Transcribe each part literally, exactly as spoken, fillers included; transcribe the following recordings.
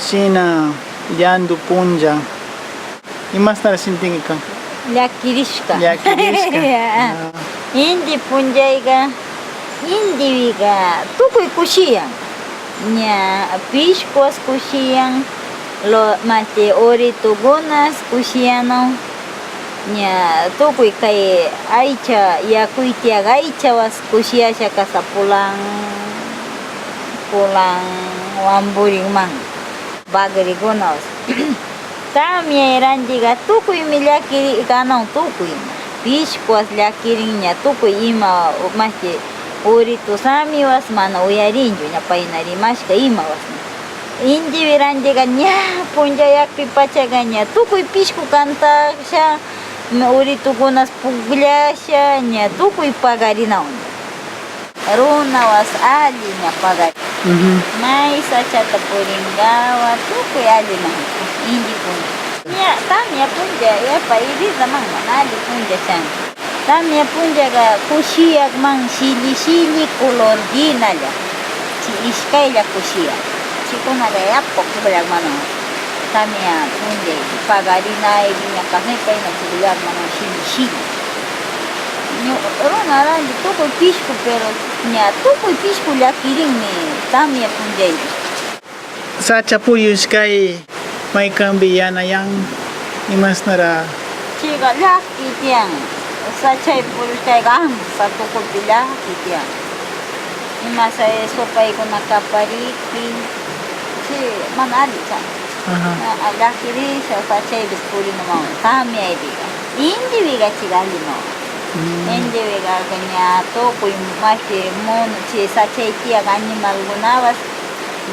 China, llandu punlla. Imasnara sintinki kan? Llakirishka. Llakirishka. Ya. Ah. Inti punllayqa, intipiqa tukuy kushiyan. Ña pishquwas kushiyan, lo-, mati uritukunas kushiyanun. Ña tukuy kay aycha, yakuy tiyaq aychawas kushiyasha kasa pulan, pulan wamburinman, bagrikunawas. Tamyay rantiqa tukuymi llakiri-, kanan tukuy. Pishquwas llakirin ña tukuy ima, mati uritu samiwas mana uyarinchu, ña payna rimashka imawas. Intipi rantiqa ña punlla yakpi pachaqa ña tukuy pishqu kantasha, uritukunas pukllasha, ña tukuy paqarinawan. Runawas alli ña paqarin. Ujú. May sachata purinqawan tukuy alli ña, inti punlla. Ña tamya punlla, yapa, y vida mana alli punlla chan. Tamya punllaqa kushiyakman, shilli shilli color hinalla. Chi iskaylla kushiyak. Chikunaqa yapa pukllayakman tamya punlla paqarinayki ña kasnay payna pukllayakman shilli shilli. Ñu-, runa ranti tukuy pishqu, pero ña tukuy pishqu llakirinmi tamya punllaypi. Sacha puyushkay maykanpi yanayan, imasnara? Chayqa llaki tiyan, sachay puyushkayqa amsa tukuypi llaki tiyan. Imasha sopaykuna kaparikpi, chay mana alli kan. Ajá. Ah, llakirisha sachaypis purinaman tamyaypiqa. Intipiqa chayqa alliman. Mm. Intipiqa ña tukuy mati mun-, chay sachay tiyaq animalkunapas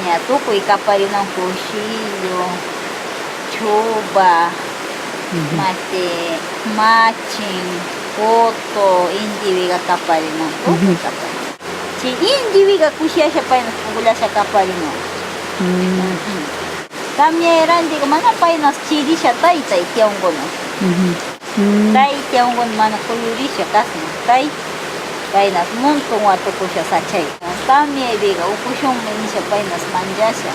ña tukuy kaparinawan kushillu, chupa, ujú, mati, machin, kutu, intipiqa kaparinawan, tukuy, ujú, kaparinawan. Chay intipiqa kushiyasha paynas pukllasha kaparinawan. Mm. Ujú. Tamyay rantiqa mana paynas chirisha taytay tiyankuna. Ujú. Mm. Tay tiyankuna mana kuyurisha kasna. Tay, paynas montón watukusha sachay. Tamyaypiqa ukushunmi nisha paynas manchasha.